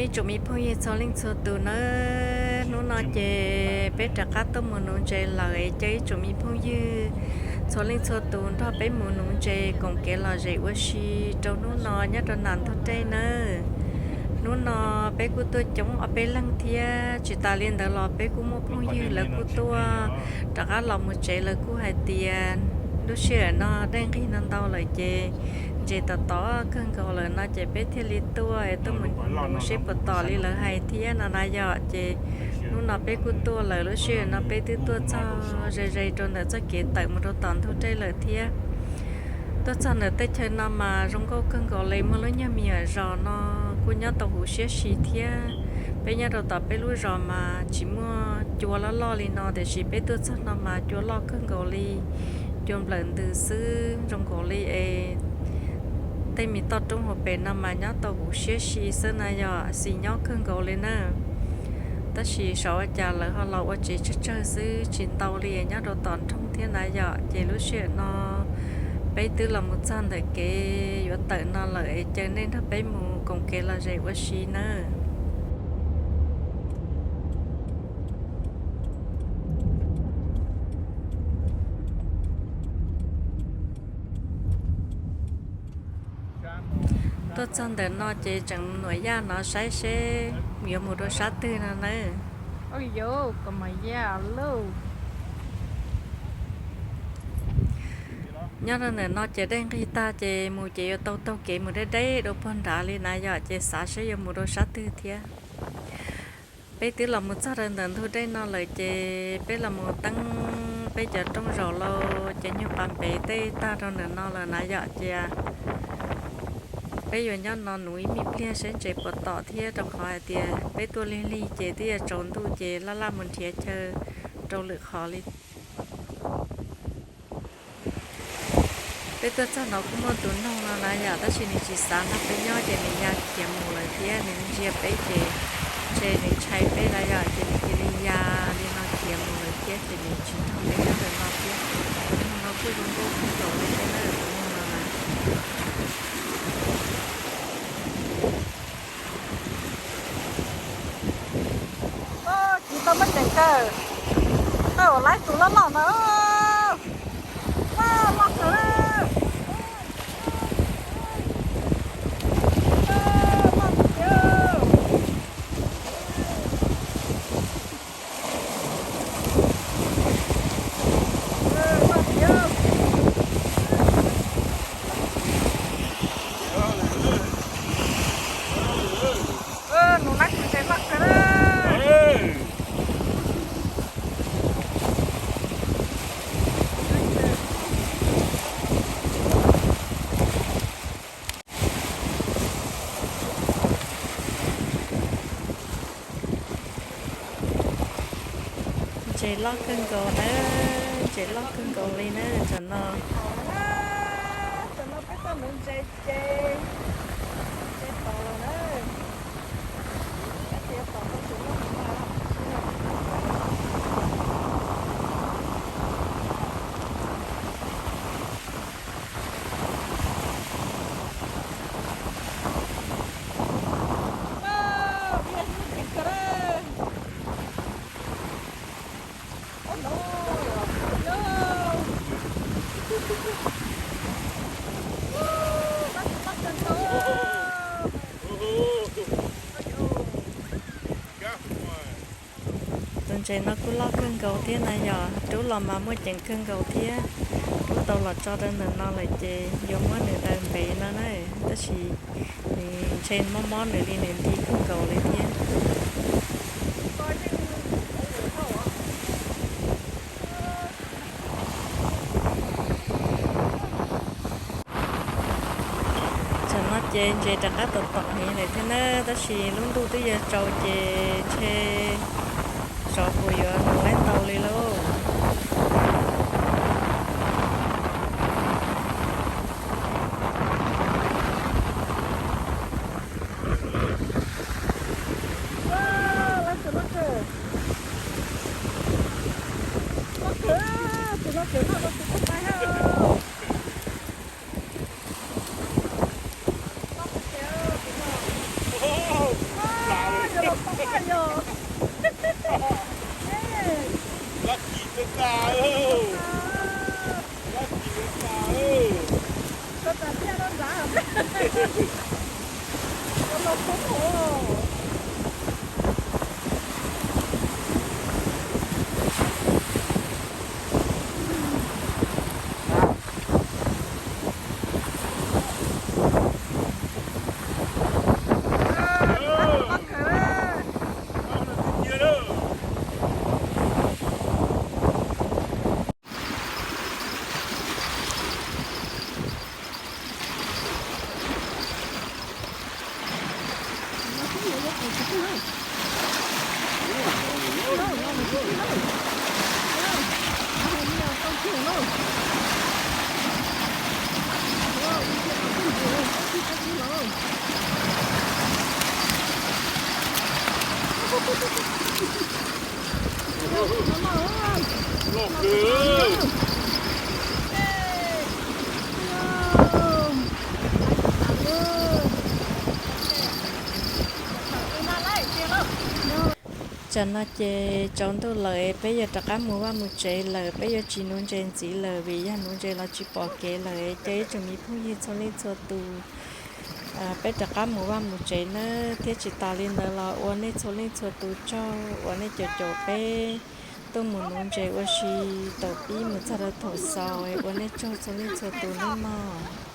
Tsoom me phooj ywg txhua leej txhua tus nawb, hnub no ces peb rov qab tuaj mus nuv ntses lawm, caw ib tsoom me phooj ywg txhua leej txhua tus nrog peb mus nuv ntses koom kev lom zem ua si rau hnub no nyob rau nram ntug dej nawb. Hnub no peb kuj tuaj coob ob peb leeg thiab, tsis tas li ntawd los peb kuj muaj phooj ywg lawv kuj tuaj rov qab los mus tsev, lawv kuj hais tias lub sij hawm no dej nqig no ntau lawm ces ntses tom tom kawg nkaus lawm no ces peb thiaj li tuaj es tuaj mus mus seb puas tom li lawv hais thiab no na yom. Ces hnub no peb kuj tuaj lawm, lub sij hawm no peb twb tuaj txog ze ze rau ntawm txoj kev tawm mus rau tom ntug dej lawm thiab. Tuaj txog ntawm tej chaw no mas zoo nkauj kawg nkaus li, muaj lub nyuag me nyuam zos no kuj nyob tau huv siab si thiab. Peb nyob rau tom peb lub zos mas tsis muaj cua loj loj li no, tiam sis peb tuaj txog no mas cua loj kawg nkaus li, cua nplawm ntws xwb, zoo nkaus li es tej me toj roob hauv pes no mas nyob tau huv siab si xwb na yom, xis nyob kawg nkaus li na. Tab sis xyov ua cas lawv ho los ua tsev tsawg tsawg xwb, tsis ntau li, nyob rau tom nroog thiab na yom. Ces lub sij hawm no peb twb los mus txog ntawm kev yuav tawm no lawm es caw nej nrog peb mus koom kev lom zem ua si nawb. Tuaj txog ntawm no ces tseem nuam yaj no saib seb yuav mus rau sab twg no nawb. Nyob rau ntawm no ces dej nqig tag ces mus ces yuav tau taug kev mus deb deb rau puag nrad li na yom, ces xav seb yuav mus rau sab twg thiab. Peb twb los mus txog rau ntawm ntug dej no lawm ces peb los mus teeb peb cov rooj zaum lauj, ces nyuag pas npev tej tag rau ntawm no lawm na yom. Ces peb yuav nyob no nuv ib me pliag seb ntses puas tom thiab, rau qhov hais tias peb tuaj lig lig ces twb yuav tsaus ntuj ces laj laj mus nrhiav chaw rau lwm qhov li. Peb tuaj txog no kuj muaj tus noog no na yom, tab sis nws tsis xav nrog peb nyob ces nws ya khiav mus lawm thiab, nws ntsia peb ces ntshe nws ntshai peb na yom, ces nws cia li ya li no khiav mus lawm thiab, ces nws tsis nrog peb nyob ntawm no thiab. Tus noog no kuj zoo nkauj kawg nkaus li thiab na, tus noog no na. Tsis tau muaj ceem kawg, tau laib tus loj loj ntawd, loj kawg. Nws nab kuv ntses loj kawg na. Ntses loj kawg nkaus na, ntses loj kawg nkaus li na tam no. Tam no peb tuaj nuv ntses ces ntses tom lawm na. Peb ces tom tau tus loj no. Tus ntses no kuj loj kawg nkaus thiab na yom, rub los mas muaj ceem kawg nkaus thiab. Rub tau los tso rau ntawm no lawm ces yuav muab nws daws npev no na, tab sis nws ntshe mob mob nws li, nws nti kawg nkaus li thiab. Tam no ces ntses rov qab tom tom heev lawm thiab na, tab sis lub ntuj twb yuav tsaus ces ntshe xyov puas yuav nuv laib ntau li lauj. Tam no ces tsaus ntuj lawm, peb yuav rov qab mus vaj mus tsev lawm, peb yuav tsis nuv ntses ntxiv lawm vim yog nuv ntses los tsis pom kev lawm. Ces ib tsoom me phooj ywg txhua leej txhua tus, peb rov qab mus vaj mus tsev nawb, thiab tsis tas li ntawd los ua nej txhua leej txhua tus tsaug uas nej caum caum peb tuaj mus nuv ntses ua si thaum pib mus txog rau thaum xaus, ua nej tsaug txhua leej txhua tus nawb mog.